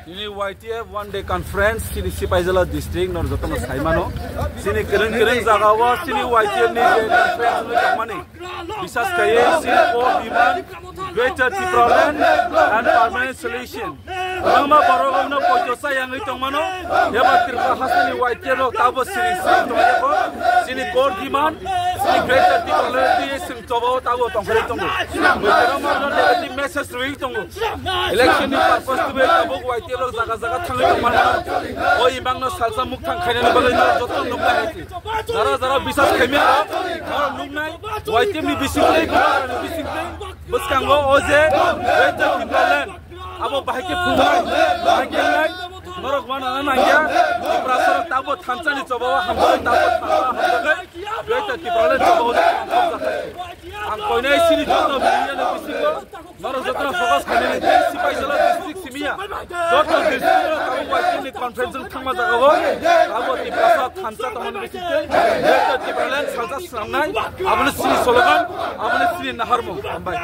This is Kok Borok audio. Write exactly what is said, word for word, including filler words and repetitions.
Nini Y T F one day conference, sini Sipaijala district, nor jotono saimano. Sini kereng kereng jaga o, sini Y T F ni je conference ni tongmani. Bisas kaiye, sini core demand, Greater Tipraland and permanent solution. Nangma borok no poito sa yangwi tongmano, yaba Tripura hasteni Y T F rok tabo siri siri tongmani ko, sini core demand, sini Greater Tipraland, sini chobo tabo tongkhari tongo. Boitero mano negative message rwi tongo. Election ni purpose to be tabuk Y T F rok jaga jaga thangwi tongmano. O imang no salsa muk thang khainani bagwi no joto nukna hai. Jara jara bisas khaimya rok, oro nuknai, Y T F ni bising tei, ni bising tei, bwskango o je, Greater Tipraland, abo bahai khe phungnai, bahai khe nai, norok wana na nangya, Tiprasa rok tabo thansa ni choba o hamjagwi, tabo thansa hamjagwi, Greater Tipraland choba o hamjagwi. Ang koinai sini joto media ni bisingo, Norok jotono focus khainani tei Sipaijala district simiya. Joto district o tabuk Y T F ni conference rok thangma jaga o. Abo Tiprasa thansa tongmani bising tei. Joto Tipraland salsa swnamnai. Aboni sini slogan, aboni sini naharmung. Hambai.